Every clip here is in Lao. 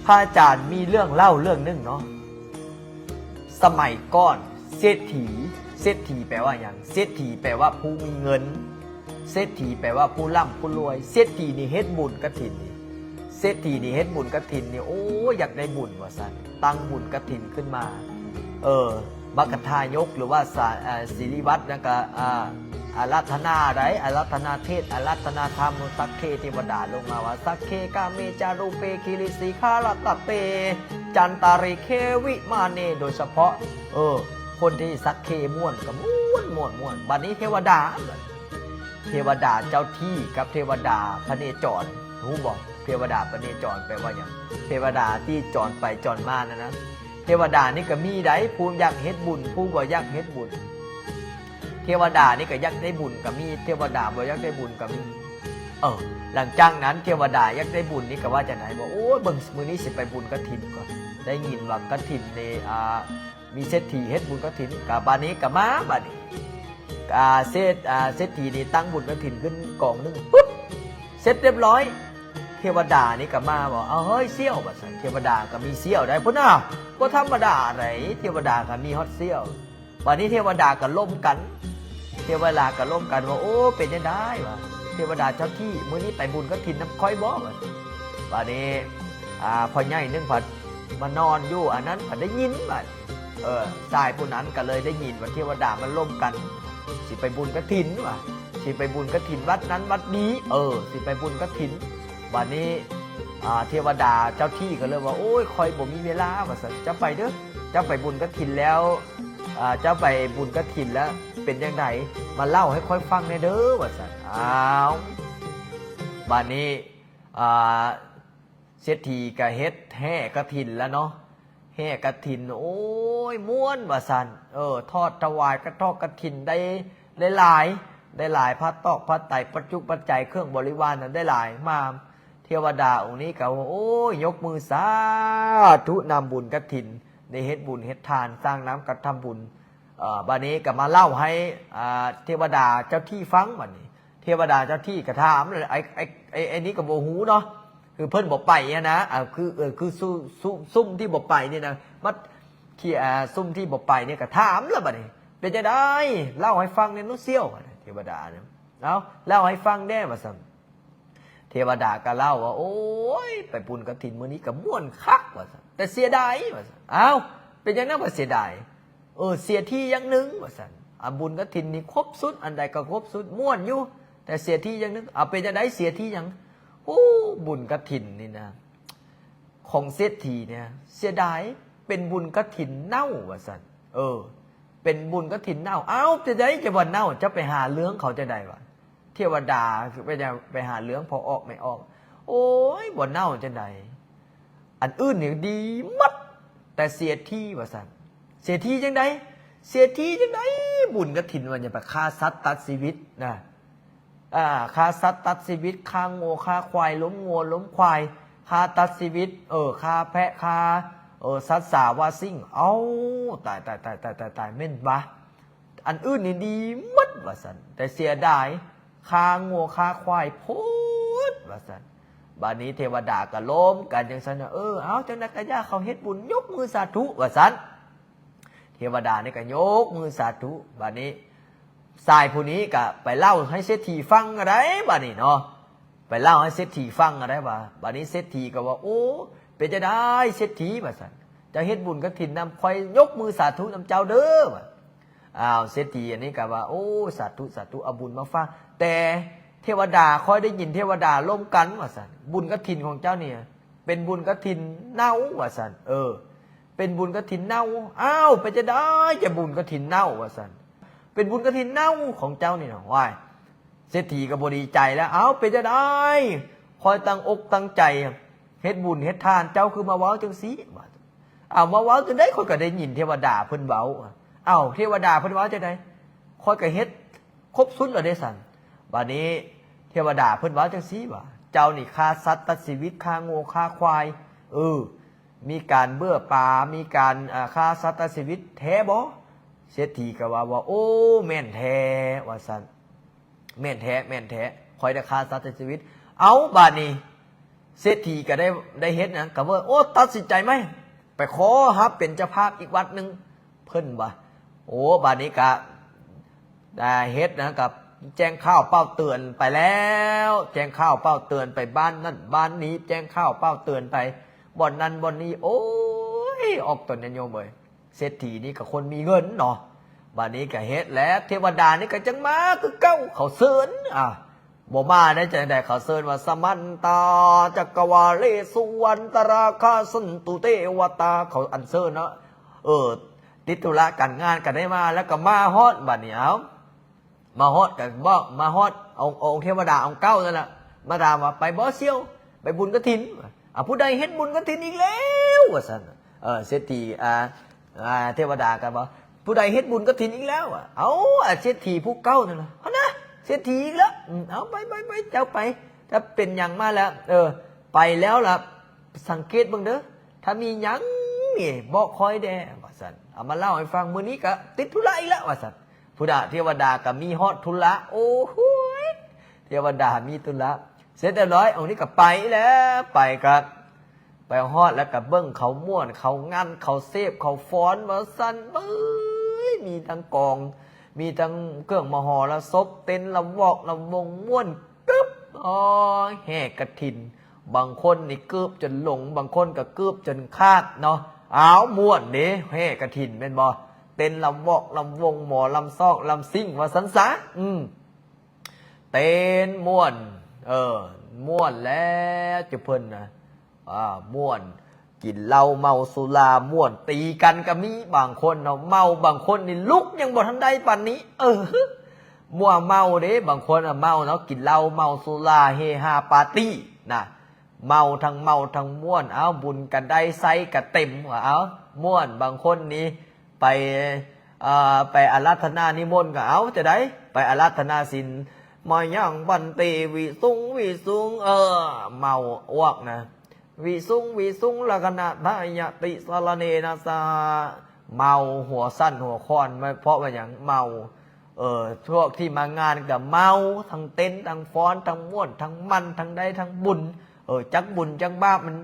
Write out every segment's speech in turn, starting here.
ພະອາຈານມີເລື່ອງເລົ່າເລື່ອງໜຶ່ງເນາະ. ສະໄໝກ່ອນເສດຖີ, ເສດຖີແປວ່າຫຍັງ? ເສດຖີແປວ່າຜູ້ມີເງິນ, ເສດຖີແປວ່າຜູ້ລ່ຳຜູ້ລວຍ. ເສດຖີນີ້ເຮັດບຸນກະຖິນນີ້, ເສດຖີນີ້ເຮັດບຸນກະຖິນນີ້ ໂອ້ ຢາກໄດ້ບຸນວ່າຊັ້ນ, ຕັ້ງບຸນກະຖິນຂຶ້ນມາ. ເອີ ມັກກະທາຍົກ ຫຼືວ່າ ສາ ເອີ ສິລິວັດນັ້ນກະ ອາ ອາລາທະນາໃດ໋ ອາລາທະນາເທດ ອາລາທະນາທຳ ສັກເຄເທວະດາລົງມາວ່າ ສັກເຄກາເມຈາຣູເປຄີລິສີຄາລະຕະເຕ ຈັນຕາຣີເຄວິມາເນ ໂດຍສະເພາະ ເອີ ຄົນທີ່ສັກເຄມ່ວນກໍມ່ວນ ມ່ວນ ມ່ວນ. ບັດນີ້ເທວະດາ ເທວະດາເຈົ້າທີ່ກັບເທວະດາພະເນຈອນ ຮູ້ບໍ່? ເທວະດາພະເນຈອນແປວ່າຫຍັງ? ເທວະດາທີ່ຈອນໄປຈອນມານັ້ນນະ. ເທວະດານີ້ກໍມີໃດ໋ ຜູ້ຢາກເຮັດບຸນ ຜູ້ບໍ່ຢາກເຮັດບຸນ. ເທວະດານີ້ກໍຢາກໄດ້ບຸນກໍມີ ເທວະດາບໍ່ຢາກໄດ້ບຸນກໍມີ. ເອີ ຫຼັງຈາກນັ້ນເທວະດາຢາກໄດ້ບຸນນີ້ກໍວ່າຈັ່ງໃດ ວ່າ ໂອ້ຍ ເບິ່ງມື້ນີ້ຊິໄປບຸນກະຖິນກ່ອນ ໄດ້ຍິນວ່າກະຖິນນີ້ ອ່າ ມີເສດຖີເຮັດບຸນກະຖິນ. ກະບາດນີ້ກໍມາ ບາດນີ້ ອ່າ ເສດ ອ່າ ເສດຖີນີ້ຕັ້ງບຸນກະຖິນຂຶ້ນກອງໜຶ່ງປຶບ ເສັດຮຽບຮ້ອຍ ເທວະດານີ້ກໍມາບອກ ເອົາເຮີ້ຍ ສ່ຽວ ວ່າຊັ້ນ. ເທວະດາກໍມີສ່ຽວໄດ໋ພຸ້ນນະ ບໍ່ທຳມະດາໃດ໋ ເທວະດາກໍມີຮອດສ່ຽວ. ບາດນີ້ເທວະດາກໍລົມກັນ ເທວະດາກໍລົມກັນວ່າ ໂອ້ ເປັນຈັ່ງໃດ ວ່າ ເທວະດາເຈົ້າທີ່ ມື້ນີ້ໄປບຸນກະຖິນນຳຂ້ອຍບໍ່ ວ່າ. ບາດນີ້ ອ່າ ພໍ່ໃຫຍ່ໜຶ່ງພັດມານອນຢູ່ອັນນັ້ນ ພັດໄດ້ຍິນ ບາດ ເອີ ຊາຍຜູ້ນັ້ນກໍເລີຍໄດ້ຍິນວ່າເທວະດາມັນລົມກັນ ຊິໄປບຸນກະຖິນວ່າ ຊິໄປບຸນກະຖິນວັດນັ້ນວັດນີ້ ເອີ ຊິໄປບຸນກະຖິນ. ບາດນີ້ ອ່າ ເທວະດາເຈົ້າທີ່ກໍເລີຍວ່າ ໂອ້ຍ ຂ້ອຍບໍ່ມີເວລາ ວ່າຊັ້ນ. ເຈົ້າໄປເດີ ເຈົ້າໄປບຸນກະຖິນແລ້ວ ອ່າ ເຈົ້າໄປບຸນກະຖິນແລ້ວເປັນຈັ່ງໃດ ມາເລົ່າໃຫ້ຂ້ອຍຟັງແດ່ເດີ ວ່າຊັ້ນ. ອ້າວ ບາດນີ້ ອ່າ ເສດຖີກໍເຮັດແຫ່ກະຖິນລະເນາະ ແຫ່ກະຖິນ ໂອ້ຍ ມ່ວນວ່າຊັ້ນ. ເອີ ທອດຖວາຍກະ ທອດກະຖິນໄດ້ ໄດ້ຫຼາຍ ໄດ້ຫຼາຍ ຜ້າຕອກຜ້າໄຕ ປັດຈຸປັດໄຈ ເຄື່ອງບໍລິວານນັ້ນໄດ້ຫຼາຍມາ. ເທວະດາອົງນີ້ກໍ ໂອ້ຍ ຍົກມືສາທຸນຳບຸນກະຖິນ ໄດ້ເຮັດບຸນເຮັດທານ ສ້າງນ້ຳກະທຳບຸນ. ເອີ ບາດນີ້ກໍມາເລົ່າໃຫ້ ອ່າ ເທວະດາເຈົ້າທີ່ຟັງ. ບາດນີ້ເທວະດາເຈົ້າທີ່ກໍຖາມ ໄອ້ ໄອ້ ໄອ້ ໄອ້ນີ້ກໍບໍ່ຮູ້ເນາະ ຄືເພິ່ນບໍ່ໄປຫັ້ນນະ ອ່າ ຄື ເອີ ຄືຊຸ ຊຸ ຊຸມທີ່ບໍ່ໄປນີ້ນະ ມາທີ່ ອ່າ ຊຸມທີ່ບໍ່ໄປນີ້ກໍຖາມລະ. ບາດນີ້ເປັນຈັ່ງໃດ ເລົ່າໃຫ້ຟັງແດ່ໜູສ່ຽວ ເທວະດານະ ເອົາ ເລົ່າໃຫ້ຟັງແດ່ ວ່າຊັ້ນ. ເທວະດາກໍເລົ່າວ່າ ໂອ້ຍ ໄປບຸນກະຖິນມື້ນີ້ກໍມ່ວນຄັກ ວ່າຊັ້ນ ແຕ່ເສຍດາຍ ວ່າຊັ້ນ. ອ້າວ ເປັນຫຍັງນະວ່າເສຍດາຍ? ເອີ ເສຍທີ່ຢ່າງໜຶ່ງ ວ່າຊັ້ນ. ອາ ບຸນກະຖິນນີ້ຄົບຊຸດ ອັນໃດກໍຄົບຊຸດ ມ່ວນຢູ່ ແຕ່ເສຍທີ່ຢ່າງໜຶ່ງ. ອາ ເປັນຈັ່ງໃດ ເສຍທີ່ຫຍັງ? ໂອ້ ບຸນກະຖິນນີ້ນະ ຂອງເສດຖີເນຍ ເສຍດາຍ ເປັນບຸນກະຖິນເນົ່າ ວ່າຊັ້ນ. ເອີ ເປັນບຸນກະຖິນເນົ່າ. ອ້າວ ຈັ່ງໃດຈະວ່າເນົ່າ? ເຈົ້າໄປຫາເລື່ອງເຂົາຈັ່ງໃດວະ? ເທວະດາໄປຫາເລື່ອງພໍ່ອອກແມ່ອອກ. ໂອ້ຍ ບໍ່ເນົ່າຈັ່ງໃດ ອັນອື່ນນີ້ດີໝົດ ແຕ່ເສຍທີ່ ວ່າຊັ້ນ. ເສຍທີ່ຈັ່ງໃດ? ເສຍທີ່ຈັ່ງໃດ? ບຸນກະຖິນວ່າຫຍັງ? ໄປຂ້າສັດຕັດຊີວິດນະ ອ່າ ຂ້າສັດຕັດຊີວິດ ຂ້າງົວຂ້າຄວາຍ ລົ້ມງົວລົ້ມຄວາຍ ຂ້າຕັດຊີວິດ ເອີ ຂ້າແພະ ຂ້າ ເອີ ສັດສາວາສິ່ງ. ເອົ້າ ຕາຍ ຕາຍ ຕາຍ ຕາຍ ຕາຍ ແມ່ນຫວາ? ອັນອື່ນນີ້ດີໝົດ ວ່າຊັ້ນ ແຕ່ເສຍດາຍ ຂ້າງົວຂ້າຄວາຍໂພດ ວ່າຊັ້ນ. ບາດນີ້ເທວະດາກໍລົມກັນຈັ່ງຊັ້ນນະ ເອີ ເອົາ ຈັ່ງໃດກໍຢ່າ ເຂົາເຮັດບຸນ ຍົກມືສາທຸ ວ່າຊັ້ນ. ເທວະດານີ້ກໍຍົກມືສາທຸ. ບາດນີ້ຊາຍຜູ້ນີ້ກໍໄປເລົ່າໃຫ້ເສດຖີຟັງກໍໄດ້ ບາດນີ້ເນາະ ໄປເລົ່າໃຫ້ເສດຖີຟັງກໍໄດ້ວ່າ ບາດນີ້ເສດຖີກໍວ່າ ໂອ້ ເປັນຈັ່ງໃດເສດຖີ ວ່າຊັ້ນ ເຈົ້າເຮັດບຸນກະຖິນນຳ ຂ້ອຍຍົກມືສາທຸນຳເຈົ້າເດີ ວ່າ. ອ້າວ ເສດຖີອັນນີ້ກໍວ່າ ໂອ້ ສາທຸ ສາທຸ ເອົາບຸນມາຝາກ ແຕ່ເທວະດາ ຂ້ອຍໄດ້ຍິນເທວະດາລົມກັນ ວ່າຊັ້ນ ບຸນກະຖິນຂອງເຈົ້ານີ້ເປັນບຸນກະຖິນເນົ່າ ວ່າຊັ້ນ. ເອີ ເປັນບຸນກະຖິນເນົ່າ. ອ້າວ ເປັນຈັ່ງໃດຈະບຸນກະຖິນເນົ່າ ວ່າຊັ້ນ. ເປັນບຸນກະຖິນເນົ່າຂອງເຈົ້ານີ້ນະ. ວ້າຍ ເສດຖີກໍບໍ່ດີໃຈແລ້ວ. ອ້າວ ເປັນຈັ່ງໃດ ຂ້ອຍຕັ້ງອົກຕັ້ງໃຈເຮັດບຸນເຮັດທານ ເຈົ້າຄືມາເວົ້າຈັ່ງຊີ້ ວ່າ. ອ້າວ ມາເວົ້າຈັ່ງໃດ ຂ້ອຍກໍໄດ້ຍິນເທວະດາເພິ່ນເວົ້າ. ອ້າວ ເທວະດາເພິ່ນເວົ້າຈັ່ງໃດ? ຂ້ອຍກໍເຮັດຄົບຊຸດແລ້ວເດ້ຊັ້ນ. ບາດນີ້ເທວະດາເພິ່ນເວົ້າຈັ່ງຊີ້ວ່າ ເຈົ້ານີ້ຂ້າສັດຕັດຊີວິດ ຂ້າງົວຂ້າຄວາຍ ເອີ ມີການເບືອປາ ມີການ ເອີ ຂ້າສັດຕັດຊີວິດແທ້ບໍ່? ເສດຖີກໍວ່າ ວ່າ ໂອ້ ແມ່ນແທ້ ວ່າຊັ້ນ. ແມ່ນແທ້ ແມ່ນແທ້ ຂ້ອຍໄດ້ຂ້າສັດຕັດຊີວິດ. ເອົ້າ ບາດນີ້ ເສດຖີກໍໄດ້ ໄດ້ເຮັດຫຍັງ ກໍເວີ້ ໂອ້ ຕັດສິນໃຈໃໝ່ ໄປຂໍຮັບເປັນເຈົ້າພາບອີກວັດໜຶ່ງ ເພິ່ນວ່າ. ໂອ້ ບາດນີ້ກະ ອ່າ ເຮັດນະ ກໍແຈ້ງຂ່າວເປົ່າເຕືອນໄປແລ້ວ ແຈ້ງຂ່າວເປົ່າເຕືອນໄປບ້ານນັ້ນບ້ານນີ້ ແຈ້ງຂ່າວເປົ່າເຕືອນໄປບ່ອນນັ້ນບ່ອນນີ້. ໂອ້ຍ ອອກຕົນຍາດໂຍມເອີຍ ເສດຖີນີ້ກໍຄົນມີເງິນເນາະ. ບາດນີ້ກໍເຮັດແລ້ວ ເທວະດານີ້ກໍຈັ່ງມາຄືເກົ່າ ເຂົາເຊີນ ອ່າ ບໍ່ມາໄດ້ຈັ່ງໃດ ເຂົາເຊີນວ່າ ສະມັນຕາ ຈັກກະວາເລສຸ ອັນຕະລາຄາ ສັນຕຸ ເທວະຕາ ເຂົາອັນເຊີນເນາະ. ເອີ ຕິດທຸລະການງານກໍໄດ້ມາ ແລ້ວກໍມາຮອດ ບາດນີ້ ເອົາ ມາຮອດກໍບອກ ມາຮອດອົງ ອົງເທວະດາອົງເກົ່ານັ້ນລະ ມາຖາມວ່າ ໄປບໍ່ສ່ຽວ ໄປບຸນກະຖິນ? ອາ ຜູ້ໃດເຮັດບຸນກະຖິນອີກແລ້ວ ວ່າຊັ້ນ. ເອີ ເສດຖີ ອ່າ ອ່າ ເທວະດາກໍບອກ ຜູ້ໃດເຮັດບຸນກະຖິນອີກແລ້ວ? ເອົາ ອາ ເສດຖີຜູ້ເກົ່ານັ້ນລະ ຫັ້ນນະ ເສດຖີອີກແລ້ວ. ອືມ ເອົາ ໄປ ໄປ ໄປ ເຈົ້າໄປ ຖ້າເປັນຫຍັງມາແລ້ວ ເອີ ໄປແລ້ວລະ ສັງເກດເບິ່ງເດີ ຖ້າມີຫຍັງນີ້ບອກຂ້ອຍແດ່ ວ່າຊັ້ນ. ເອົາມາເລົ່າໃຫ້ຟັງ ມື້ນີ້ກໍຕິດທຸລະອີກແລ້ວ ວ່າຊັ້ນ. ພຸ້ນນະ ເທວະດາກໍມີຮອດທຸລະ ໂອ້ໂຫຍ ເທວະດາມີທຸລະ. ເສັດຮຽບຮ້ອຍ ອົງນີ້ກໍໄປແລ້ວ ໄປກໍໄປຮອດແລ້ວກໍເບິ່ງເຂົາມ່ວນ ເຂົາງັນ ເຂົາເສບ ເຂົາຟ້ອນ ວ່າຊັ້ນ. ເອີຍ ມີທັງກອງ ມີທັງເຄື່ອງມະຫໍລະສົບ ເຕັ້ນລຳວອກລຳວົງ ມ່ວນກຶບ ອໍ ແຫ່ກະຖິນ. ບາງຄົນນີ້ກືບຈົນຫຼົງ ບາງຄົນກໍກືບຈົນຂາດເນາະ. ອ້າວ ມ່ວນເດ້ ແຫ່ກະຖິນແມ່ນບໍ່? ເຕັ້ນລຳວອກລຳວົງ ໝໍລຳຊອກລຳຊິ້ງ ວ່າຊັ້ນຊະ. ອືມ ເຕັ້ນມ່ວນ ເອີ ມ່ວນແລ້ວ ຈຸເພິ່ນນະ ອ່າ ມ່ວນ ກິນເຫຼົ້າເມົາສຸລາ ມ່ວນ ຕີກັນກໍມີ. ບາງຄົນເນາະ ເມົາ ບາງຄົນນີ້ລຸກຍັງບໍ່ທັນໄດ້ປານນີ້. ເອີ ມົວເມົາເດ້ ບາງຄົນນະເມົາເນາະ ກິນເຫຼົ້າເມົາສຸລາ ເຮຮາປາຕີ້ນະ ເມົາ ທັງເມົາທັງມ່ວນ. ເອົ້າ ບຸນກໍໄດ້ ໄຊກໍເຕັມ ວ່າ ເອົ້າ ມ່ວນ. ບາງຄົນນີ້ໄປ ເອີ ໄປອາລາທະນານິມົນກໍ ເອົ້າ ຈັ່ງໃດ ໄປອາລາທະນາສິນ ມາຍັງພັນເຕ ວິສຸງ ວິສຸງ ເອີ ເມົາອວກນະ ວິສຸງ ວິສຸງ ລັກຂະນະທາຍະຕິສະລະເນນະສະ ເມົາ ຫົວສັ່ນຫົວຄອນ. ເພາະວ່າຫຍັງ? ເມົາ. ເອີ ພວກທີ່ມາງານກໍເມົາ ທັງເຕັ້ນ ທັງຟ້ອນ ທັງມ່ວນ ທັງມັນ ທັງໄດ້ ທັງບຸນ. ເອີ ຈັກບຸນຈັກບາບ ມັນ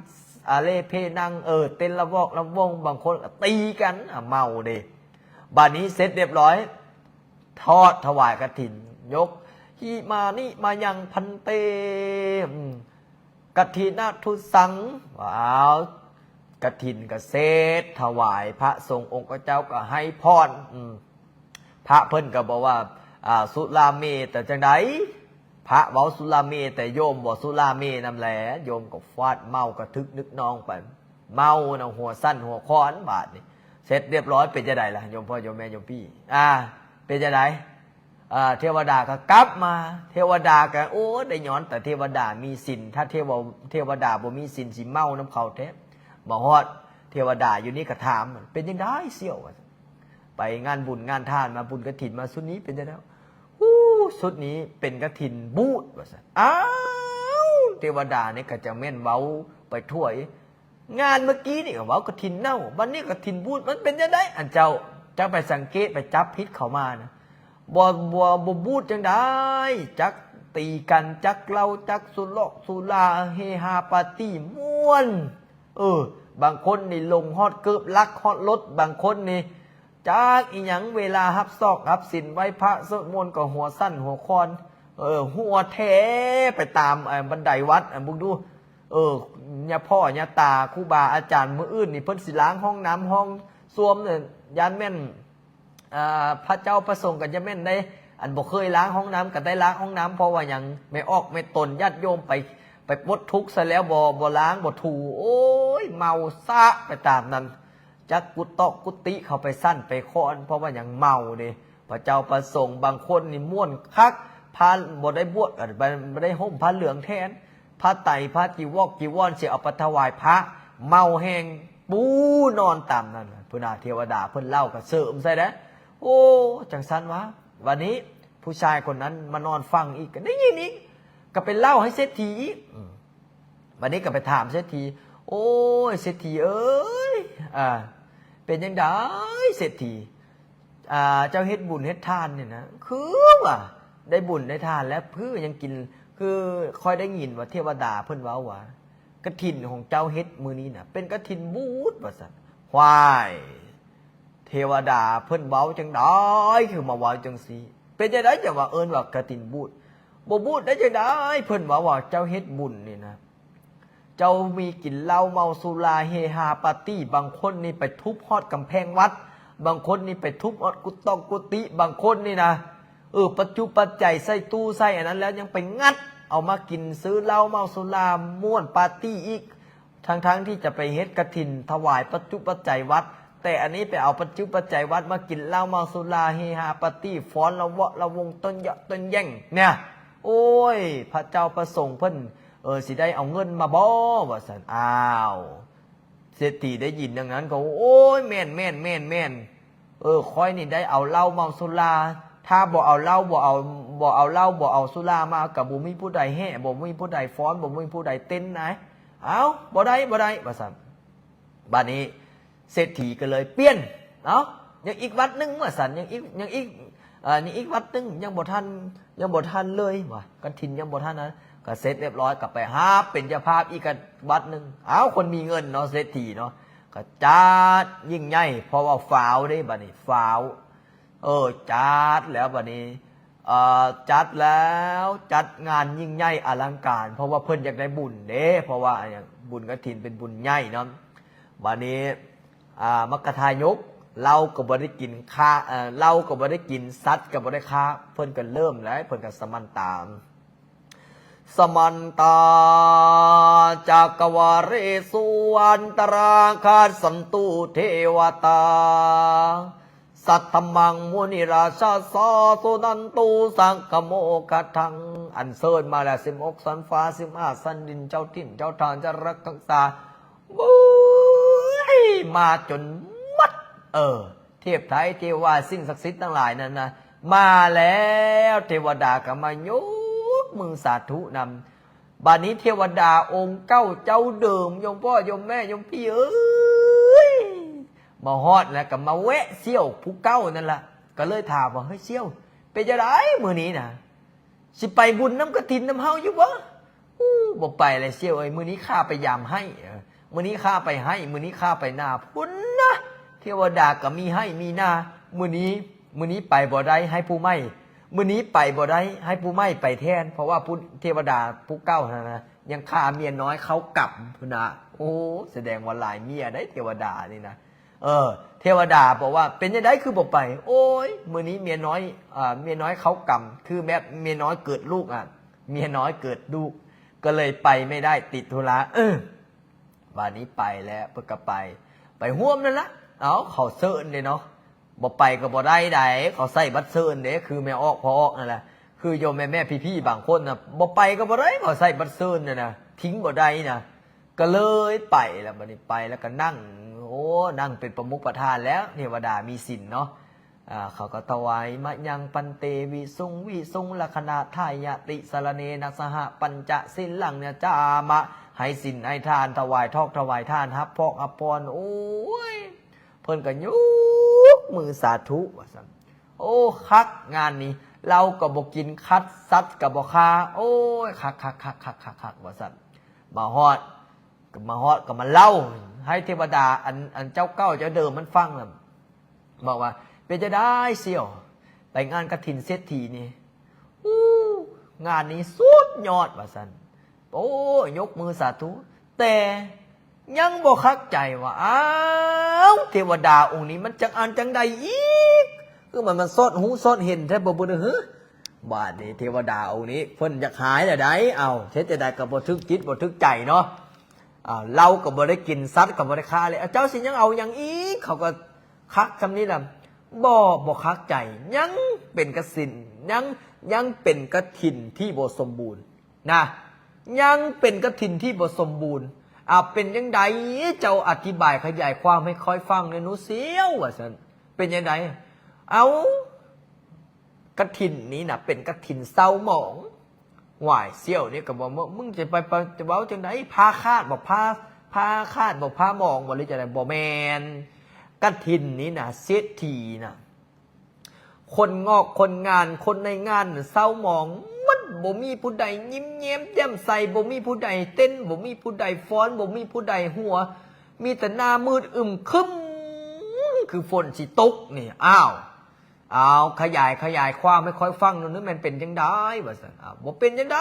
ອາເລເພນັງ. ເອີ ເຕັ້ນລະວອກລະວົງ ບາງຄົນກໍຕີກັນ ອາ ເມົາເດ້. ບາດນີ້ເສັດຮຽບຮ້ອຍ ທອດຖວາຍກະຖິນ ຍົກ ຫິມານິມາຍັງພັນເຕ ອືມ ກະຖິນະທຸສັງ. ວ້າວ ກະຖິນກະເສັດ ຖວາຍພະສົງ ອົງຄະເຈົ້າກໍໃຫ້ພອນ. ອືມ ພະເພິ່ນກໍບອກວ່າ ອ່າ ສຸລາເມ ແຕ່ຈັ່ງໃດ? ພະເວົ້າສຸລາເມ ແຕ່ໂຍມບໍ່ສຸລາເມນຳແຫຼ. ໂຍມກໍຟາດເມົາກະທຶກນຶກນອງໄປ ເມົານະ ຫົວສັ່ນຫົວຄອນ. ບາດນີ້ເສັດຮຽບຮ້ອຍ ເປັນຈັ່ງໃດລະ ໂຍມພໍ່ໂຍມແມ່ໂຍມພີ່? ອ່າ ເປັນຈັ່ງໃດ? ອ່າ ເທວະດາກໍກັບມາ ເທວະດາກໍ ໂອ້ ໄດ້ຍ້ອນແຕ່ເທວະດາມີສິນ ຖ້າເທວະ ເທວະດາບໍ່ມີສິນ ຊິເມົານຳເຂົາແທ້. ມາຮອດ ເທວະດາຢູ່ນີ້ກໍຖາມ ເປັນຈັ່ງໃດສ່ຽວ? ວ່າ ໄປງານບຸນງານທານມາ ບຸນກະຖິນມາຊຸດນີ້ເປັນຈັ່ງໃດ? ໂອ້ ຊຸດນີ້ເປັນກະຖິນບູດ ວ່າຊັ້ນ. ອ້າວ ເທວະດານີ້ກໍຈະແມ່ນເວົ້າໄປທົ່ວ ງານເມື່ອກີ້ນີ້ກໍເວົ້າກະຖິນເນົ່າ ບັດນີ້ກະຖິນບູດ ມັນເປັນຈັ່ງໃດ? ອັນເຈົ້າ ເຈົ້າໄປສັງເກດ ໄປຈັບຜິດເຂົາມານະ ບໍ່ ບໍ່ ບໍ່ບູດຈັ່ງໃດ? ຈັກຕີກັນ ຈັກເຫຼົ້າ ຈັກສຸລອກສຸລາ ເຮຮາປາຕີ້ມ່ວນ. ເອີ ບາງຄົນນີ້ຫຼົງຮອດເກີບ ລັກຮອດລົດ ບາງຄົນນີ້ ຈັກອີ່ຫຍັງ ເວລາຮັບຊອກຮັບສິນ ໄຫວ້ພະສວດມົນກໍຫົວສັ່ນຫົວຄອນ ເອີ ຫົວແທ້ໄປຕາມ ເອີ ບັນໄດວັດ. ເບິ່ງດູ ເອີ ຍາພໍ່ຍາຕາ ຄູບາອາຈານ ມື້ອື່ນນີ້ເພິ່ນຊິລ້າງຫ້ອງນ້ຳຫ້ອງຊວມ ຢ້ານແມ່ນ ເອີ ພະເຈົ້າພະສົງກໍຈະແມ່ນໄດ້ ອັນບໍ່ເຄີຍລ້າງຫ້ອງນ້ຳກໍໄດ້ລ້າງຫ້ອງນ້ຳ. ເພາະວ່າຫຍັງ? ແມ່ອອກແມ່ຕົນ ຍາດໂຍມໄປ ໄປປົດທຸກຊະແລ້ວ ບໍ່ ບໍ່ລ້າງບໍ່ຖູ ໂອ້ຍ ເມົາຊະໄປຕາມນັ້ນ. ຈັກກຸຕອກກຸຕິເຂົ້າໄປສັ່ນໄປຄອນ ເພາະວ່າຫຍັງ? ເມົາເດ້. ພະເຈົ້າພະສົງບາງຄົນນີ້ມ່ວນຄັກ ພະບໍ່ໄດ້ບວດ ບໍ່ໄດ້ຫົ່ມຜ້າເຫຼືອງແທນ ຜ້າໄຕ ຜ້າຈີວອກຈີວອນ ຊິເອົາໄປຖວາຍພະ ເມົາແຮງ ປູນອນຕາມນັ້ນ. ພຸ້ນນະ ເທວະດາເພິ່ນເລົ່າກໍເສີມໃສ່ເດ້. ໂອ້ ຈັ່ງຊັ້ນຫວາ? ບາດນີ້ຜູ້ຊາຍຄົນນັ້ນມານອນຟັງອີກ ກໍໄດ້ຍິນອີກ ກໍໄປເລົ່າໃຫ້ເສດຖີອີກ. ອືມ ບັດນີ້ກໍໄປຖາມເສດຖີ ໂອ້ຍ ເສດຖີເອີຍ ອ່າ ເປັນຈັ່ງໃດເສດຖີ? ອ່າ ເຈົ້າເຮັດບຸນເຮັດທານນີ້ນະ ຄືວ່າໄດ້ບຸນໄດ້ທານແລ້ວ ຄືຍັງກິນ ຄືຂ້ອຍໄດ້ຍິນວ່າເທວະດາເພິ່ນເວົ້າວ່າ ກະຖິນຂອງເຈົ້າເຮັດມື້ນີ້ນະ ເປັນກະຖິນບູດ ວ່າຊັ້ນ. ຫວາຍ ເທວະດາເພິ່ນເວົ້າຈັ່ງໃດ ຄືມາເວົ້າຈັ່ງຊີ້? ເປັນຈັ່ງໃດຈັ່ງວ່າເອີ້ນວ່າກະຖິນບູດ? ບໍ່ບູດໄດ້ຈັ່ງໃດ? ເພິ່ນເວົ້າວ່າເຈົ້າເຮັດບຸນນີ້ນະ ເຈົ້າມີກິນເຫຼົ້າເມົາສຸລາເຮຮາປາຕີ້, ບາງຄົນນີ້ໄປທຸບຮອດກຳແພງວັດ, ບາງຄົນນີ້ໄປທຸບຮອດກຸຕອງກຸຕິ, ບາງຄົນນີ້ນະ ເອີ ປັດຈຸປັດໄຈໃສ່ຕູ້ໃສ່ອັນນັ້ນແລ້ວ ຍັງໄປງັດເອົາມາກິນ, ຊື້ເຫຼົ້າເມົາສຸລາ ມ່ວນປາຕີ້ອີກ, ທັງໆທີ່ຈະໄປເຮັດກະຖິນຖວາຍປັດຈຸປັດໄຈວັດ, ແຕ່ອັນນີ້ໄປເອົາປັດຈຸປັດໄຈວັດມາກິນເຫຼົ້າເມົາສຸລາເຮຮາປາຕີ້ ຟ້ອນລະເວາະລະວົງ ຕົ້ນເຍາະຕົ້ນແຍ່ງ ເນ່ຍ. ໂອ້ຍ ພະເຈົ້າພະສົງເພິ່ນ ເອີ ຊິໄດ້ເອົາເງິນມາບໍ່ ວ່າຊັ້ນ. ອ້າວ ເສດຖີໄດ້ຍິນດັ່ງນັ້ນກໍ ໂອ້ຍ ແມ່ນ ແມ່ນ ແມ່ນ ແມ່ນ ເອີ ຂ້ອຍນີ້ໄດ້ເອົາເຫຼົ້າເມົາສຸລາ, ຖ້າບໍ່ເອົາເຫຼົ້າ ບໍ່ເອົາ ບໍ່ເອົາເຫຼົ້າ ບໍ່ເອົາສຸລາມາ ກໍບໍ່ມີຜູ້ໃດແຫ່ ບໍ່ມີຜູ້ໃດຟ້ອນ ບໍ່ມີຜູ້ໃດເຕັ້ນນະ. ເອົ້າ ບໍ່ໄດ້ ບໍ່ໄດ້ ວ່າຊັ້ນ. ບາດນີ້ເສດຖີກໍເລີຍປ່ຽນ, ເອົ້າ ຍັງອີກວັດໜຶ່ງ ວ່າຊັ້ນ, ຍັງອີກ ຍັງອີກ ເອີ ນີ້ອີກວັດໜຶ່ງ ຍັງບໍ່ທັນ ຍັງບໍ່ທັນເລີຍ ວ່າ ກະຖິນຍັງບໍ່ທັນນະ. ກໍເສັດລຽບຮ້ອຍ ກໍໄປຫາເປັນເຈົ້າພາບອີກ ກະວັດໜຶ່ງ. ເອົ້າ ຄົນມີເງິນເນາະ ເສດຖີເນາະ ກໍຈັດຍິ່ງໃຫຍ່ ເພາະວ່າຟ້າວເດ້ ບາດນີ້ຟ້າວ ເອີ ຈັດແລ້ວ ບາດນີ້ ເອີ ຈັດແລ້ວ ຈັດງານຍິ່ງໃຫຍ່ອະລັງການ ເພາະວ່າເພິ່ນຢາກໄດ້ບຸນເດ້ ເພາະວ່າຫຍັງ ບຸນກະຖິນເປັນບຸນໃຫຍ່ເນາະ. ບາດນີ້ ອ່າ ມັກຄະທາຍົກ ເຫຼົ້າກໍບໍ່ໄດ້ກິນ ຂ້າ ເອີ ເຫຼົ້າກໍບໍ່ໄດ້ກິນ ສັດກໍບໍ່ໄດ້ຂ້າ, ເພິ່ນກໍເລີ່ມແລ້ວ ເພິ່ນກໍສະມັນຕາ ສະມັນຕາ ຈັກກະວາເລສຸ ອັນຕະຣາຄັດສັນຕຸ ເທວະຕາ ສັດທະມັງ ມຸນີລາຊາສາ ສຸນັນຕຸ ສັກຂະໂມຄະທັງ. ອັນເຊີນມາແລ້ວ ສິບຫົກຊັ້ນຟ້າ ສິບຫ້າຊັ້ນດິນ ເຈົ້າຖິ່ນເຈົ້າທານ ຈະຮັກຮັກສາ ໂອ້ຍ ມາຈົນໝົດ ເອີ ເທບໄທ ເທວາ ສິ່ງສັກສິດທັງຫຼາຍນັ້ນນະ ມາແລ້ວ. ເທວະດາກໍມາຍົກມືສາທຸນຳ. ບາດນີ້ເທວະດາອົງເກົ່າເຈົ້າເດີມ ໂຍມພໍ່ໂຍມແມ່ໂຍມພີ່ເອີຍ ມາຮອດແລ້ວກໍມາແວະສ່ຽວຜູ້ເກົ່ານັ້ນລະ ກໍເລີຍຖາມວ່າ ເຮີ້ຍສ່ຽວ ເປັນຈັ່ງໃດມື້ນີ້ນະ ຊິໄປບຸນນຳກະຖິນນຳເຮົາຢູ່ບໍ່? ໂອ້ ບໍ່ໄປແລ້ວສ່ຽວເອີຍ ມື້ນີ້ຂ້າໄປຢາມໄຮ່ ເອີ ມື້ນີ້ຂ້າໄປໄຮ່ ມື້ນີ້ຂ້າໄປນາພຸ້ນນະ. ເທວະດາກໍມີໄຮ່ມີນາ ມື້ນີ້ ມື້ນີ້ໄປບໍ່ໄດ້ ໃຫ້ຜູ້ໃໝ່ ມື້ນີ້ໄປບໍ່ໄດ້ ໃຫ້ຜູ້ໃໝ່ໄປແທນ ເພາະວ່າຜູ້ ເທວະດາຜູ້ເກົ່າຫັ້ນນະ ຍັງຄາເມຍນ້ອຍເຂົ້າກຳພຸ້ນນະ. ໂອ້ ສະແດງວ່າຫຼາຍເມຍໄດ໋ ເທວະດານີ້ນະ. ເອີ ເທວະດາບອກວ່າ ເປັນຈັ່ງໃດຄືບໍ່ໄປ? ໂອ້ຍ ມື້ນີ້ເມຍນ້ອຍ ເອີ ເມຍນ້ອຍເຂົ້າກຳ ຄືແບບເມຍນ້ອຍເກີດລູກອະ ເມຍນ້ອຍເກີດລູກ ກໍເລີຍໄປໄມ່ໄດ້ ຕິດທຸລະ. ເອີ ບາດນີ້ໄປແລ້ວ ເພິ່ນກໍໄປ ໄປຮ່ວມນັ້ນລະ. ເອົ້າ ເຂົາເຊີນເດ້ເນາະ ບໍ່ໄປກໍບໍ່ໄດ້ໃດ໋ ເຂົາໃສ່ບັດເຊີນເດ້ ຄືແມ່ອອກພໍ່ອອກນັ້ນລະ ຄືໂຍມແມ່ໆ ພີ່ໆ ບາງຄົນນະ ບໍ່ໄປກໍບໍ່ໄດ້ ເຂົາໃສ່ບັດເຊີນນັ້ນນະ ຖິ້ມບໍ່ໄດ້ນະ. ກໍເລີຍໄປແລ້ວ ບາດນີ້ໄປແລ້ວກໍນັ່ງ ໂອ້ ນັ່ງເປັນປະມຸກປະທານແລ້ວ ເທວະດາມີສິນເນາະ. ອ່າ ເຂົາກໍຖວາຍ ມະຍັງພັນເຕ ວິສຸງ ວິສຸງ ລັກຂະນາທາຍະຕິ ສະລະເນນະ ສະຫະ ປັນຈະສິນລັງ ຍາຈາມະ ໃຫ້ສິນໃຫ້ທານ ຖວາຍທອກຖວາຍທານ ຮັບພອກຮັບພອນ. ໂອ້ຍ ເພິ່ນກໍຍົກມືສາທຸວ່າຊັ້ນ. ໂອ້ ຄັກງານນີ້ ເຫຼົ້າກໍບໍ່ກິນ ຄັດ ສັດກໍບໍ່ຂ້າ. ໂອ້ຍ ຄັກໆໆໆໆ ວ່າຊັ້ນ. ມາຮອດ ກໍມາຮອດກໍມາເລົ່າໃຫ້ເທວະດາ ອັນ ອັນເຈົ້າເກົ່າເຈົ້າເດີມມັນຟັງນຳ ບອກວ່າ ເປັນຈັ່ງໃດສ່ຽວ ໄປງານກະຖິນເສດຖີນີ້? ໂອ້ ງານນີ້ສຸດຍອດວ່າຊັ້ນ. ໂອ້ ຍົກມືສາທຸ ແຕ່ຍັງບໍ່ຄັກໃຈວ່າ ອ້າວ ເທວະດາອົງນີ້ມັນຈັກອັນຈັ່ງໃດອີກ ຄືມັນ ມັນຊອດຮູ້ຊອດເຫັນແທ້ບໍ່ບຸນເອີຍ. ບາດນີ້ເທວະດາອົງນີ້ເພິ່ນຢາກຫາຍແລ້ວໃດ໋ ເອົ້າ ເຮັດຈັ່ງໃດກໍບໍ່ຖືກຈິດບໍ່ຖືກໃຈເນາະ. ອ່າ ເຫຼົ້າກໍບໍ່ໄດ້ກິນ ສັດກໍບໍ່ໄດ້ຂ້າເລີຍ ເຈົ້າຊິຍັງເອົາຫຍັງອີກ? ເຂົາກໍຄັກຊ່ຳນີ້ລະ ບໍ່ ບໍ່ຄັກໃຈ ຍັງເປັນກະສິນ ຍັງ ຍັງເປັນກະຖິນທີ່ບໍ່ສົມບູນນະ ຍັງເປັນກະຖິນທີ່ບໍ່ສົມບູນ. ອ່າ ເປັນຈັ່ງໃດ ເຈົ້າອະທິບາຍຂະຫຍາຍຄວາມໃຫ້ຂ້ອຍຟັງແດ່ໜູສ່ຽວ ວ່າຊັ້ນ. ເປັນຈັ່ງໃດ? ເອົ້າ ກະຖິນນີ້ນະ ເປັນກະຖິນເສົ້າໝອງ. ຫວາຍ ສ່ຽວນີ້ກໍບອກ ມຶງຈະໄປ ໄປ ຈະເວົ້າຈັ່ງໃດ? ຜ້າຂາດບໍ່? ຜ້າ ຜ້າຂາດບໍ່? ຜ້າໝອງບໍ່? ຫຼືຈັ່ງໃດ? ບໍ່ແມ່ນ. ກະຖິນນີ້ນະ ເສດຖີນະ ຄົນງອກຄົນງານ ຄົນໃນງານເສົ້າໝອງໝົດ, ບໍ່ມີຜູ້ໃດຍິ້ມແຍ້ມແຈ່ມໃສ, ບໍ່ມີຜູ້ໃດເຕັ້ນ, ບໍ່ມີຜູ້ໃດຟ້ອນ, ບໍ່ມີຜູ້ໃດຫົວ, ມີແຕ່ໜ້າມືດອຶມຄຶມ ຄືຝົນຊິຕົກນີ້. ອ້າວ ອ້າວ ຂະຫຍາຍ ຂະຫຍາຍຄວາມໃຫ້ຂ້ອຍຟັງໜ່ອຍໜຶ່ງ ແມ່ນເປັນຈັ່ງໃດ? ວ່າຊັ້ນ. ອ້າວ ບໍ່ເປັນຈັ່ງໃດ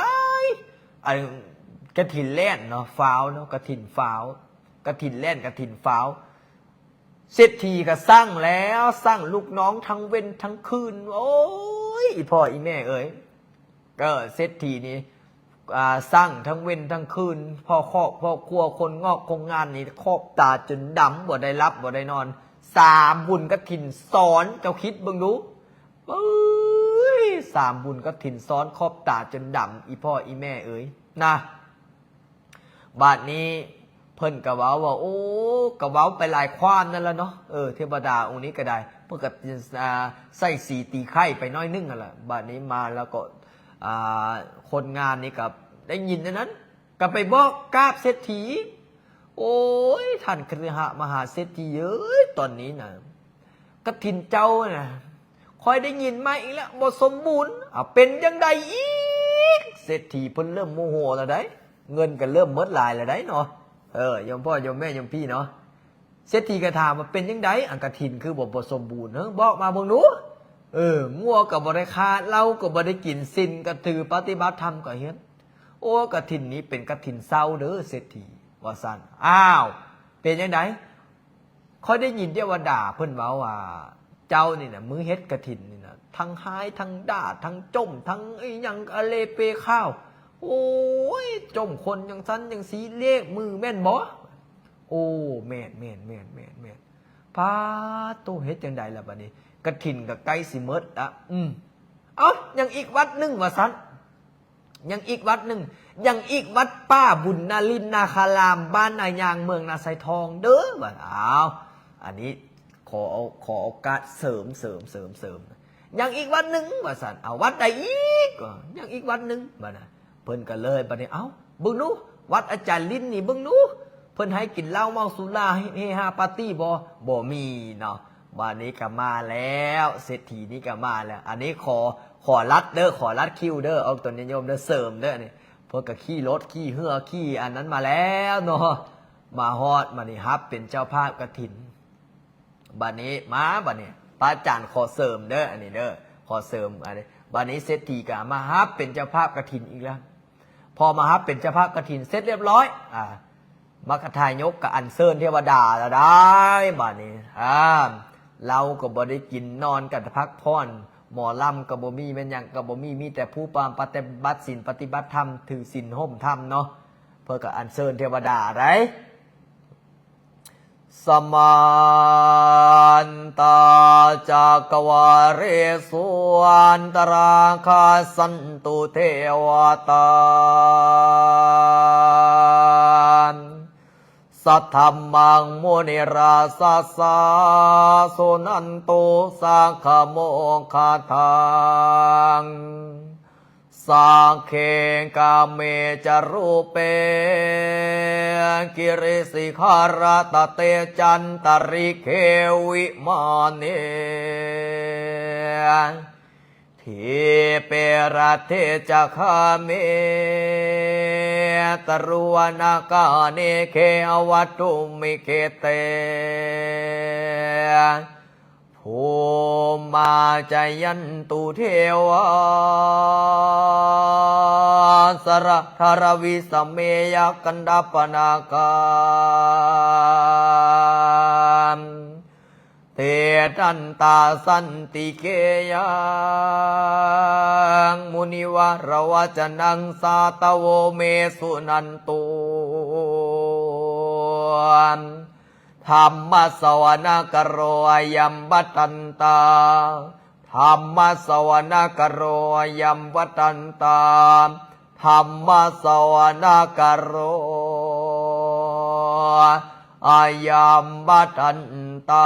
ອັນ ກະຖິນແລ່ນເນາະ ຟ້າວເນາະ ກະຖິນຟ້າວ ກະຖິນແລ່ນ ກະຖິນຟ້າວ. ເສດຖີກໍສັ່ງແລ້ວ ສັ່ງລູກນ້ອງທັງເວັນທັງຄືນ. ໂອ້ຍ ອີ່ພໍ່ອີ່ແມ່ເອີຍ ເອີ ເສດຖີນີ້ ອ່າ ສັ່ງທັງເວັນທັງຄືນ, ພໍ່ຄອບພໍ່ຄົວ ຄົນງອກຄົນງານນີ້ ຂອບຕາຈົນດຳ ບໍ່ໄດ້ຫຼັບບໍ່ໄດ້ນອນ. ສາມບຸນກະຖິນຊ້ອນ ເຈົ້າຄິດເບິ່ງດູ. ເອີຍ ສາມບຸນກະຖິນຊ້ອນ ຂອບຕາຈົນດຳ ອີ່ພໍ່ອີ່ແມ່ເອີຍນະ. ບາດນີ້ເພິ່ນກໍເວົ້າວ່າ ໂອ້ ກໍເວົ້າໄປຫຼາຍຄວາມນັ້ນລະເນາະ. ເອີ ເທວະດາອົງນີ້ກໍໄດ້ ເພິ່ນກໍ ອ່າ ໃສ່ສີຕີໄຂ່ໄປໜ້ອຍໜຶ່ງຫັ້ນລະ. ບາດນີ້ມາແລ້ວກໍ ອ່າ ຄົນງານນີ້ກໍໄດ້ຍິນອັນນັ້ນ ກໍໄປບອກກາບເສດຖີ. ໂອ້ຍ ທ່ານຄະລິຫະມະຫາເສດຖີເອີຍ ຕອນນີ້ນະ ກະຖິນເຈົ້ານະ ຂ້ອຍໄດ້ຍິນມາອີກແລ້ວ ບໍ່ສົມບູນ. ເອົາ ເປັນຈັ່ງໃດອີກ? ເສດຖີເພິ່ນເລີ່ມໂມໂຫແລ້ວໃດ໋ ເງິນກໍເລີ່ມໝົດຫຼາຍແລ້ວໃດ໋ເນາະ. ເອີ ໂຍມພໍ່ໂຍມແມ່ໂຍມພີ່ເນາະ ເສດຖີກໍຖາມວ່າ ເປັນຈັ່ງໃດ ອັນກະຖິນຄືບໍ່ ບໍ່ສົມບູນ? ເອີ ບອກມາເບິ່ງດູ. ເອີ ງົວກໍບໍ່ໄດ້ຂ້າ ເຫຼົ້າກໍບໍ່ໄດ້ກິນ ສິນກໍຖື ປະຕິບັດທຳກໍເຮັດ. ໂອ້ ກະຖິນນີ້ເປັນກະຖິນເສົ້າເດີເສດຖີ ວ່າຊັ້ນ. ອ້າວ ເປັນຈັ່ງໃດ? ຂ້ອຍໄດ້ຍິນເທວະດາເພິ່ນເວົ້າວ່າ ເຈົ້ານີ້ນະ ມື້ເຮັດກະຖິນນີ້ນະ ທັງຮ້າຍ ທັງດ່າ ທັງຈົ່ມ ທັງອີ່ຫຍັງອະເລເປຂ່າວ. ໂອ້ຍ ຈົ່ມຄົນຈັ່ງຊັ້ນຈັ່ງຊີ້ ເລກມືແມ່ນບໍ່? ໂອ້ ແມ່ນໆໆໆໆ. ປາດໂທ້ ເຮັດຈັ່ງໃດລະບາດນີ້ ກະຖິນກໍໃກ້ຊິໝົດລະ. ອືມ ເອົ້າ ຍັງອີກວັດໜຶ່ງ ວ່າຊັ້ນ. ຍັງອີກວັດໜຶ່ງ ຍັງອີກວັດປ່າບຸນນາລິນນາຄາລາມ ບ້ານນາຍາງ ເມືອງນາຊາຍທອງເດີ ວ່າ. ອ້າວ ອັນນີ້ຂໍເອົາ ຂໍໂອກາດເສີມ ເສີມ ເສີມ ເສີມ ຍັງອີກວັດໜຶ່ງ ວ່າຊັ້ນ. ເອົາ ວັດໃດອີກ? ຍັງອີກວັດໜຶ່ງ ວ່ານະ. ເພິ່ນກໍເລີຍ ບາດນີ້ ເອົ້າ ເບິ່ງດູ ວັດອາຈານລິນນີ້ ເບິ່ງດູ ເພິ່ນໃຫ້ກິນເຫຼົ້າເມົາສຸລາ ເຮຮາປາຕີ້ບໍ່? ບໍ່ມີເນາະ. ບາດນີ້ກໍມາແລ້ວ ເສດຖີນີ້ກໍມາແລ້ວ. ອັນນີ້ຂໍ ຂໍລັດເດີ ຂໍລັດຄິວເດີ ອອກຕົນຍາດໂຍມເດີ ເສີມເດີ. ອັນນີ້ເພິ່ນກໍຂີ່ລົດ ຂີ່ເຮືອ ຂີ່ອັນນັ້ນມາແລ້ວເນາະ ມາຮອດ ບາດນີ້ຮັບເປັນເຈົ້າພາບກະຖິນ. ບາດນີ້ມາ ບາດນີ້ພະອາຈານຂໍເສີມເດີ ອັນນີ້ເດີ ຂໍເສີມ ອັນນີ້. ບາດນີ້ເສດຖີກໍມາຮັບເປັນເຈົ້າພາບກະຖິນອີກແລ້ວ. ພໍມາຮັບເປັນເຈົ້າພາບກະຖິນເສັດລຽບຮ້ອຍ ອາ ມັກຄະທາຍົກກໍອັນເຊີນເທວະດາລະໄດ໋ ບາດນີ້. ອາ ເຫຼົ້າກໍບໍ່ໄດ້ກິນ ນອນກໍພັກຜ່ອນ ໝໍລຳກໍບໍ່ມີ ແມ່ນຫຍັງກໍບໍ່ມີ ມີແຕ່ຜູ້ປະຕິບັດສິນ ປະຕິບັດທຳ ຖືສິນໂຮມທຳເນາະ. ເພິ່ນກໍອັນເຊີນເທວະດາໄດ໋. Samantā cakkavāḷesu, atrāgacchantu devatā, saddhammaṃ munirājassa, suṇantu saggamokkhadaṃ. Sagge kāme ca rūpe girisikharataṭe cantalikkhe vimāne, dīpe raṭṭhe ca gāme taruvanagahane gehavatthumhi khette, bhummā cāyantu devā jalathalavisame yakkhagandhabbanāgā, tiṭṭhantā santike yaṃ munivaravacanaṃ sādhavo me suṇantu. Dhammassavanakālo ayambhadantā. Dhammassavanakālo ayambhadantā. Dhammassavanakālo ayambhadantā.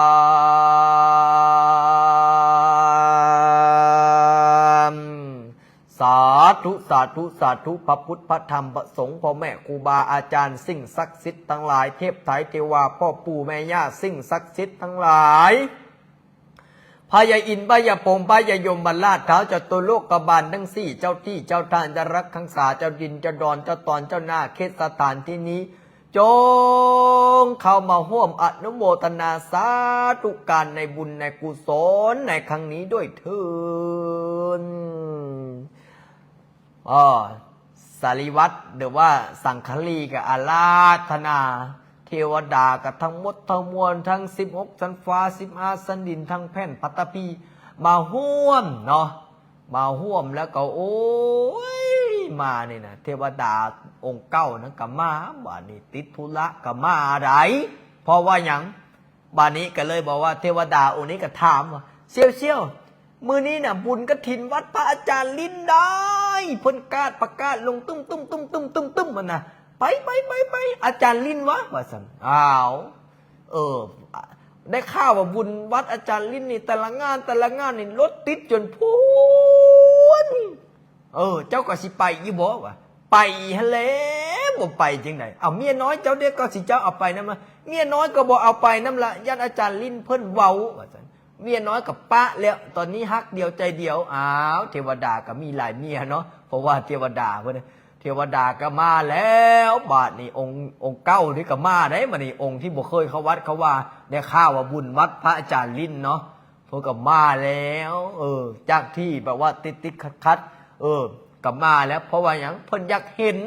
ສາທຸ ສາທຸ ສາທຸ. ພະພຸດ ພະທຳ ພະສົງ ພໍ່ແມ່ຄູບາອາຈານ ສິ່ງສັກສິດທັງຫຼາຍ ເທບໄທ ເທວາ ພໍ່ປູ່ແມ່ຍ່າ ສິ່ງສັກສິດທັງຫຼາຍ ພ ພະຍາອິນ ພະຍາພົມ ພະຍາຍົມມະລາດ ທ້າວຈະຕຸໂລກະບານທັງສີ່ ເຈົ້າທີ່ເຈົ້າທານ ຈະລັກຂັງສາ ເຈົ້າດິນເຈົ້າດອນ ເຈົ້າຕອນເຈົ້ານາ ເຂດສະຖານທີ່ນີ້ ຈົ່ງເຂົ້າມາຮ່ວມອະນຸໂມທະນາສາທຸການໃນບຸນໃນກຸສົນໃນຄັ້ງນີ້ດ້ວຍເທີ້ນ. ເອີ ສາລີວັດ ຫຼືວ່າສັງຄະລີກະອາລາທະນາ ເທວະດາກະທັງໝົດທັງມວນ ທັງສິບຫົກຊັ້ນຟ້າ ສິບຫ້າຊັ້ນດິນ ທັງແຜ່ນປະຖະພີ ມາຮ່ວມເນາະ ມາຮ່ວມແລ້ວກໍ ໂອ້ຍ ມານີ້ນະ ເທວະດາອົງເກົ່ານັ້ນກະມາ ບາດນີ້ຕິດທຸລະກະມາໄດ໋ ເພາະວ່າຫຍັງ? ບາດນີ້ກໍເລີຍບອກວ່າ ເທວະດາອົງນີ້ກໍຖາມວ່າ ສ່ຽວໆ ມື້ນີ້ນະບຸນກະຖິນວັດພະອາຈານລິນໄດ໋ ເພິ່ນກາດປະກາດລົງຕຶ້ມໆໆໆໆ ຫັ້ນນະ ໄປໆໆໆ ອາຈານລິນວະ ວ່າຊັ້ນ. ອ້າວ ເອີ ໄດ້ຂ່າວວ່າບຸນວັດອາຈານລິນນີ້ ແຕ່ລະງານແຕ່ລະງານນີ້ລົດຕິດຈົນພຸ້ນ ເອີ ເຈົ້າກໍຊິໄປຢູ່ບໍ່ ວ່າ ໄປຫັ້ນແຫຼະ ບໍ່ໄປຈັ່ງໃດ ເອົາ ເມຍນ້ອຍເຈົ້າເດ ກໍຊິເຈົ້າເອົາໄປນຳລະ ເມຍນ້ອຍກໍບໍ່ເອົາໄປນຳລະ ຢ້ານອາຈານລິນເພິ່ນເວົ້າ ວ່າຊັ້ນ. ເມຍນ້ອຍກໍປະແລ້ວ ຕອນນີ້ຮັກດຽວໃຈດຽວ. ອ້າວ ເທວະດາກໍມີຫຼາຍເມຍເນາະ ເພາະວ່າເທວະດາເພິ່ນ ເທວະດາກໍມາແລ້ວ ບາດນີ້ອົງ ອົງເກົ່ານີ້ກໍມາໄດ໋ ບາດນີ້ອົງທີ່ບໍ່ເຄີຍເຂົ້າວັດເຂົ້າວາ ໄດ້ຂ່າວວ່າບຸນວັດພະອາຈານລິນເນາະ ເພິ່ນກໍມາແລ້ວ ເອີ ຈາກທີ່ແບບວ່າຕິດໆຂັດໆ ເອີ ກໍມາແລ້ວ ເພາະວ່າຫຍັງ? ເພິ່ນຢາກເຫັນ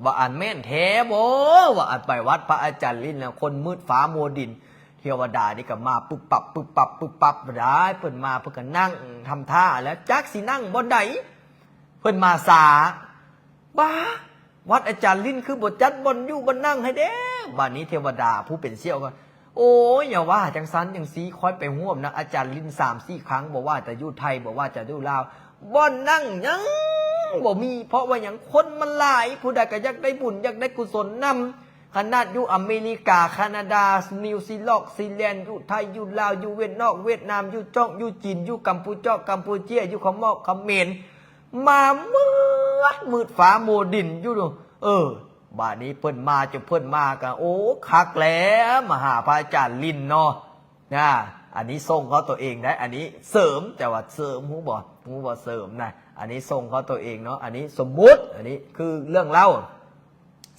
ວ່າອັນແມ່ນແທ້ບໍ່ ວ່າອັນໄປວັດພະອາຈານລິນແລ້ວ ຄົນມືດຟ້າມົວດິນ ເທວະດານີ້ກໍມາປຶບປັບປຶບປັບປຶບປັບ ໄດ້ ເພິ່ນມາເພິ່ນກໍນັ່ງທຳທ່າແລ້ວ ຈັກຊິນັ່ງບ່ອນໃດ ເພິ່ນມາຊ້າ ບ້າ ວັດອາຈານລິນຄືບໍ່ຈັດບ່ອນຢູ່ບ່ອນນັ່ງໃຫ້ແດ່. ບາດນີ້ເທວະດາຜູ້ເປັນສ່ຽວກໍ ໂອ້ຍ ຢ່າວ່າຈັ່ງຊັ້ນຈັ່ງຊີ້ ຂ້ອຍໄປຮ່ວມນຳອາຈານລິນສາມສີ່ຄັ້ງ ບໍ່ວ່າຈະຢູ່ໄທ ບໍ່ວ່າຈະຢູ່ລາວ ບ່ອນນັ່ງຍັງບໍ່ມີ ເພາະວ່າຫຍັງ? ຄົນມັນຫຼາຍ ຜູ້ໃດກໍຢາກໄດ້ບຸນ ຢາກໄດ້ກຸສົນນຳ ຂະໜາດຢູ່ອາເມລິກາ ຄານາດາ ນິວຊີລັອກ ຊີແລນ ຢູ່ໄທ ຢູ່ລາວ ຢູ່ຫວຽດນອກ ຫວຽດນາມ ຢູ່ຈອກ ຢູ່ຈີນ ຢູ່ກຳປູຈອກ ກຳປູເຈຍ ຢູ່ຂະໝອກ ຂະເໝນ ມາໝົດ ມືດຟ້າມົວດິນຢູ່ ເອີ ບາດນີ້ເພິ່ນມາ ຈົນເພິ່ນມາກໍ ໂອ້ ຄັກແລ້ວ ມາຫາພະອາຈານລິນເນາະ ນະ ອັນນີ້ສົ່ງເຂົາຕົວເອງໄດ໋ ອັນນີ້ເສີມ ແຕ່ວ່າເສີມ ຮູ້ບໍ່ ຮູ້ບໍ່ເສີມນະ ອັນນີ້ສົ່ງເຂົາຕົວເອງເນາະ ອັນນີ້ສົມມຸດ ອັນນີ້ຄືເລື່ອງເລົ່າ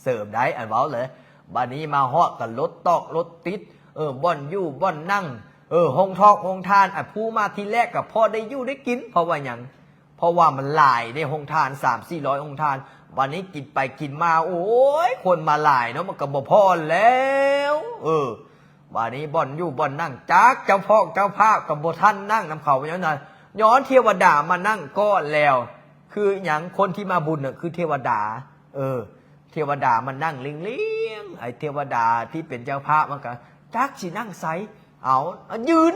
ເສີມໄດ້ ອັນເວົ້າເລີຍ ບາດນີ້ມາຮອດກໍລົດຕອກລົດຕິດ ເອີ ບ່ອນຢູ່ບ່ອນນັ່ງ ເອີ ໂຮງທອກໂຮງທານ ອັນຜູ້ມາທີແລກກໍພໍໄດ້ຢູ່ໄດ້ກິນ ເພາະວ່າຫຍັງ? ເພາະວ່າມັນຫຼາຍເດ້ ໂຮງທານສາມສີ່ຮ້ອຍໂຮງທານ ບາດນີ້ກິນໄປກິນມາ ໂອ້ຍ ຄົນມາຫຼາຍເນາະ ມັນກໍບໍ່ພໍແລ້ວ ເອີ ບາດນີ້ບ່ອນຢູ່ບ່ອນນັ່ງ ຈັກເຈົ້າພອກເຈົ້າພາບກໍບໍ່ທັນນັ່ງນຳເຂົາ ຍ້ອນຫຍັງ? ຍ້ອນເທວະດາມານັ່ງກ່ອນແລ້ວ ຄືຫຍັງ? ຄົນທີ່ມາບຸນນະ ຄືເທວະດາ ເອີ ເທວະດາມານັ່ງລຽງໆ ໄອ້ເທວະດາທີ່ເປັນເຈົ້າພາບມັນກໍຈັກຊິນັ່ງໃສ ເອົາ ເອົາຢືນ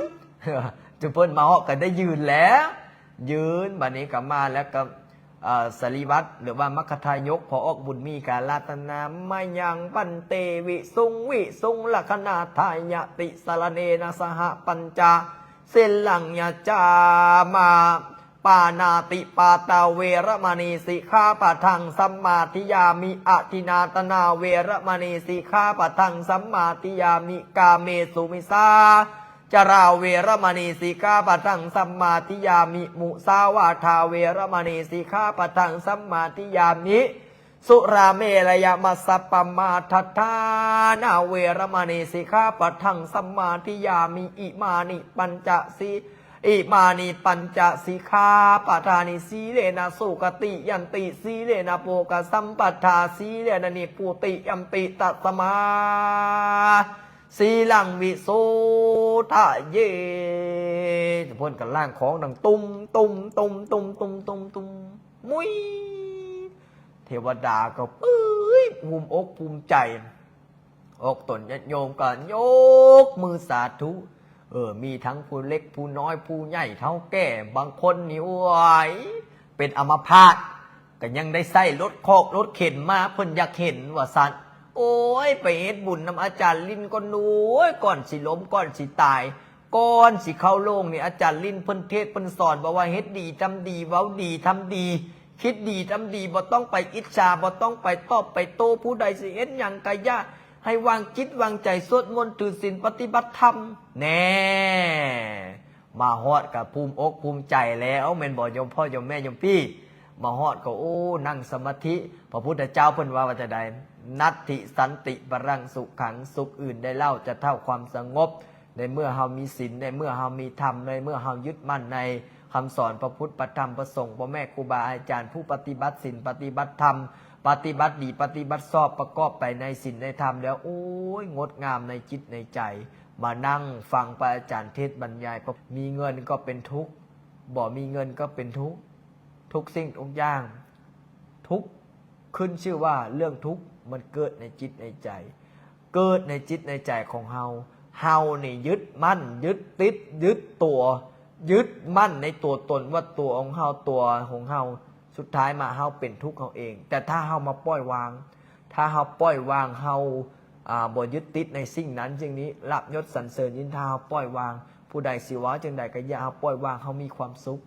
ຈຸເພິ່ນມາເຮົາະກໍໄດ້ຢືນແຫຼະ ຢືນ ບາດນີ້ກໍມາແລ້ວກໍ ເອີ ສາລີວັດ ຫຼືວ່າມັກຄະທາຍົກ ພໍ່ອອກບຸນມີ ກາລາຕະນາມະຍັງ ພັນເຕ ວິສຸງ ວິສຸງ ລັກຂະນາທາຍະຕິ ສະລະເນນະ ສະຫະ ປັນຈະ ສິນລັງ ຍາຈາມາ ປານາຕິປາຕາ ເວລະມະນີ ສິກຂາປະທັງ ສຳມາທິຍາມິ ອະທິນນາທານາ ເວລະມະນີ ສິກຂາປະທັງ ສຳມາທິຍາມິ ກາເມສຸມິດສາຈາລາ ເວລະມະນີ ສິກຂາປະທັງ ສຳມາທິຍາມິ ມຸສາວາທາ ເວລະມະນີ ສິກຂາປະທັງ ສຳມາທິຍາມິ ສຸລາເມລະຍະມັດສະປະມາທັດຖານາ ເວລະມະນີ ສິກຂາປະທັງ ສຳມາທິຍາມິ ອິມານິປັນຈະສິ ອິມານິປັນຈະສິກຂາປະທານິ ສີເລນະສຸຂະຕິຍັນຕິ ສີເລນະໂພກະສຳປະທາ ສີເລນະນິບພຸຕິຍັນຕິ ຕັດສະມາ ສີລັງວິໂສທະເຍ ເພິ່ນກໍລ້າງຂອງດັງຕຸ້ມ ຕຸ້ມ ຕຸ້ມ ຕຸ້ມ ຕຸ້ມ ຕຸ້ມ ຕຸ້ມ ມຸ້ຍ ເທວະດາກໍ ເອີຍ ພູມອົກພູມໃຈ ອອກຕົນຍາດໂຍມກໍຍົກມືສາທຸ ເອີ ມີທັງຜູ້ເລັກຜູ້ນ້ອຍ ຜູ້ໃຫຍ່ເຖົ້າແກ່ ບາງຄົນນີ້ ໂອ້ຍ ເປັນອາມະພາດ ກໍຍັງໄດ້ໃຊ້ລົດຄອກລົດເຂັນມາ ເພິ່ນຢາກເຫັນວ່າຊັ້ນ. ໂອ້ຍ ໄປເຮັດບຸນນຳອາຈານລິນກ່ອນ ໂອ້ຍ ກ່ອນຊິລົ້ມ ກ່ອນຊິຕາຍ ກ່ອນຊິເຂົ້າໂລງນີ້ ອາຈານລິນເພິ່ນເທດເພິ່ນສອນ ບອກວ່າເຮັດດີທຳດີ ເວົ້າດີທຳດີ ຄິດດີທຳດີ ບໍ່ຕ້ອງໄປອິດສາ ບໍ່ຕ້ອງໄປຕອບໄປໂຕ້ ຜູ້ໃດຊິເຮັດຫຍັງກະຢ່າ ໃຫ້ວາງຈິດວາງໃຈ ສວດມົນຖືສິນ ປະຕິບັດທຳ ແນ່. ມາຮອດກໍພູມອົກພູມໃຈແລ້ວ ແມ່ນບໍ່ໂຍມພໍ່ໂຍມແມ່ໂຍມພີ່? ມາຮອດກໍ ໂອ້ ນັ່ງສະມາທິ ພະພຸດທະເຈົ້າເພິ່ນວ່າວ່າຈັ່ງໃດ? ນັດຖິສັນຕິປະລັງສຸຂັງ ສຸກອື່ນໃດເລົ່າຈະເທົ່າຄວາມສະຫງົບ. ໃນເມື່ອເຮົາມີສິນ ໃນເມື່ອເຮົາມີທຳ ໃນເມື່ອເຮົາຍຶດໝັ້ນໃນຄຳສອນພະພຸດ ພະທຳ ພະສົງ ພໍ່ແມ່ຄູບາອາຈານ ຜູ້ປະຕິບັດສິນ ປະຕິບັດທຳ ປະຕິບັດດີ ປະຕິບັດຊອບ ປະກອບໄປໃນສິນໃນທຳແລ້ວ ໂອ້ຍ ງົດງາມໃນຈິດໃນໃຈ. ມານັ່ງຟັງພະອາຈານເທດບັນຍາຍ ມີເງິນກໍເປັນທຸກ ບໍ່ມີເງິນກໍເປັນທຸກ ທຸກສິ່ງທຸກຢ່າງ ທຸກ ຂຶ້ນຊື່ວ່າເລື່ອງທຸກມັນເກີດໃນຈິດໃນໃຈ ເກີດໃນຈິດໃນໃຈຂອງເຮົາ. ເຮົານີ້ຍຶດໝັ້ນ ຍຶດຕິດ ຍຶດຕົວ ຍຶດໝັ້ນໃນຕົວຕົນວ່າຕົວຂອງເຮົາ ຕົວຂອງເຮົາ ສຸດທ້າຍມາເຮົາເປັນທຸກເຮົາເອງ. ແຕ່ຖ້າເຮົາມາປ່ອຍວາງ ຖ້າເຮົາປ່ອຍວາງ ເຮົາ ອາ ບໍ່ຍຶດຕິດໃນສິ່ງນັ້ນສິ່ງນີ້ ລາບຍົດສັນເສີນນິນທາ ເຮົາປ່ອຍວາງ ຜູ້ໃດຊິເວົ້າຈັ່ງໃດກໍຢ່າ ເຮົາປ່ອຍວາງ ເຮົາມີຄວາມສຸກ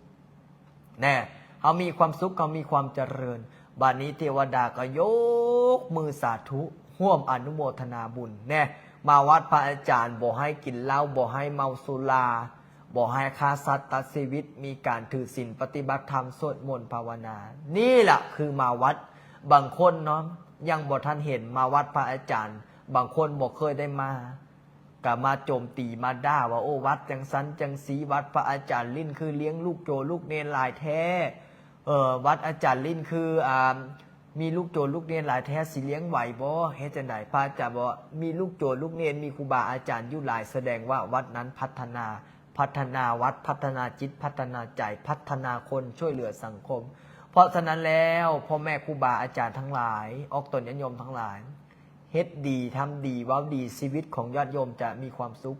ແນ່ ເຮົາມີຄວາມສຸກ ເຮົາມີຄວາມຈະເລີນ. ບາດນີ້ເທວະດາກໍຍົກມືສາທຸ ຮ່ວມອະນຸໂມທະນາບຸນແນ່. ມາວັດພະອາຈານ ບໍ່ໃຫ້ກິນເຫຼົ້າ ບໍ່ໃຫ້ເມົາສຸລາ ບໍ່ໃຫ້ຂ້າສັດຕັດຊີວິດ ມີການຖືສິນ ປະຕິບັດທຳ ສວດມົນພາວະນາ. ນີ້ລະຄືມາວັດ. ບາງຄົນເນາະ ຍັງບໍ່ທັນເຫັນ ມາວັດພະອາຈານ ບາງຄົນບໍ່ເຄີຍໄດ້ມາ ກະມາໂຈມຕີມາດ່າວ່າ ໂອ້ ວັດຈັ່ງຊັ້ນຈັ່ງຊີ້ ວັດພະອາຈານລິ້ນຄືລ້ຽງລູກໂຈລູກເນນຫຼາຍແທ້ ເອີ ວັດອາຈານລິ້ນຄື ອ່າ ມີລູກໂຈລູກເນນຫຼາຍແທ້ ຊິລ້ຽງໄຫວບໍ່? ເຮັດຈັ່ງໃດ? ພະອາຈານບອກວ່າ ມີລູກໂຈລູກເນນ ມີຄູບາອາຈານຢູ່ຫຼາຍ ສະແດງວ່າວັດນັ້ນພັດທະນາ ພັດທະນາວັດ ພັດທະນາຈິດ ພັດທະນາໃຈ ພັດທະນາຄົນ ຊ່ວຍເຫຼືອສັງຄົມ. ເພາະສະນັ້ນແລ້ວ ພໍ່ແມ່ຄູບາອາຈານທັງຫຼາຍ ອອກຕົນຍາດໂຍມທັງຫຼາຍ ເຮັດດີ ທຳດີ ເວົ້າດີ ຊີວິດຂອງຍາດໂຍມຈະມີຄວາມສຸກ.